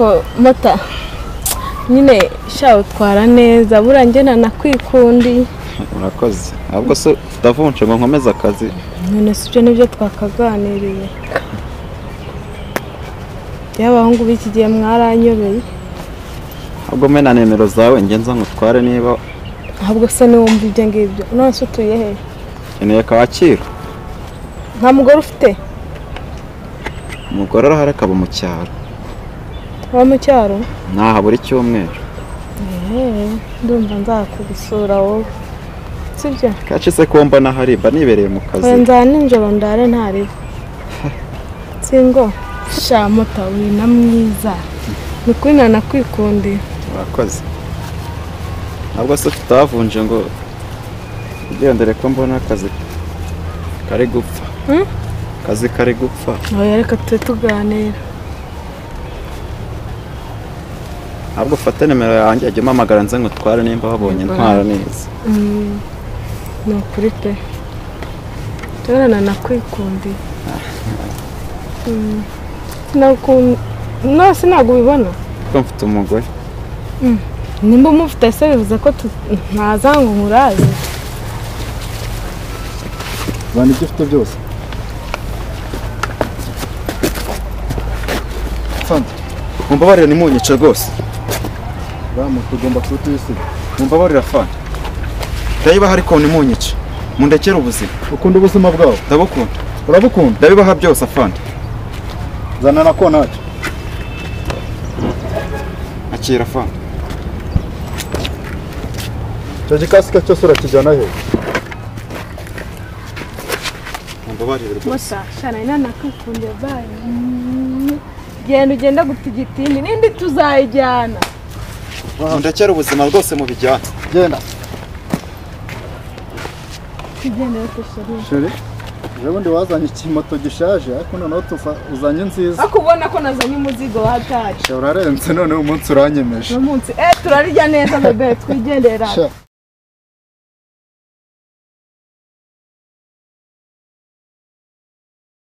Ariko mota nyine sha utwara neza buranjye nanakwikundi. Urakoze. Ahubwo se utavunje ngo nkomeze akazi. None si ibyo nibyo twakaganiriye. Y'abahungu b'iki gihe mwaranyobeye. Ahubwo mena nimero zawe nge nza ngutware niba. Ahubwo se niwumva ibyo ngibyo. None se utuye he? Nkeneye Kacyiru. Nta mugore ufite? Umugore arahari akaba mu cyaro. Aba mu cyaro? Ntaha buri cyumweru. Ndumva nzakugusura wowe. Sibyo? Kaci se ko mbona hari mba nibereye mu kazi. Nza nijoro ndare ntaribo. Singo sha mota uri na mwiza. Nukuri nanakwikundira. Urakoze. Ntabwo se tutavunje ngo ugendere ko mbona akazi kari gupfa. Akazi kari gupfa. Oya reka tube tuganira. Ahubwo ufate nimero yanjye ajye umpamagara nze ngutware nimba wabonye ntwara neza. Ni ukuri pe. Turana nakwikundiye. No sinabwo ubibona. Ko mfite umugore. Nimba umufite se bivuze ko ntaza ngo nkuraze. Bana ibyo ufite byose. Fandi, mumbabarire nimunyice rwose. Bamu tugomba kutuyisiga. Mumbabarire afande. Ndayibaha ariko nimunyice. Mundekere ubuzima. Ukunda ubuzima bwawe? Ndabukunda. Urabukunda? Ndabibaha byose afande. Zana na kontacyo. Akira afande. Icyo gikasike cyose urakijyana he? Mumbabarire rwose. Musa, shana ina nakwikundiye bye. Genda ugenda gutigitindi nindi tuzayijyana. Mundekere ubuzima rwose mubijyana. Genda. Tugende tushari. Shuri. Ejo wazanye ikimoto gishaje ariko noneho tufa uzanye nziza. Ariko ubona ko nazanye umuzigo wa taci. Urarenze none umunsi uranyemeje. Umunsi turarya neza bebe twigendera.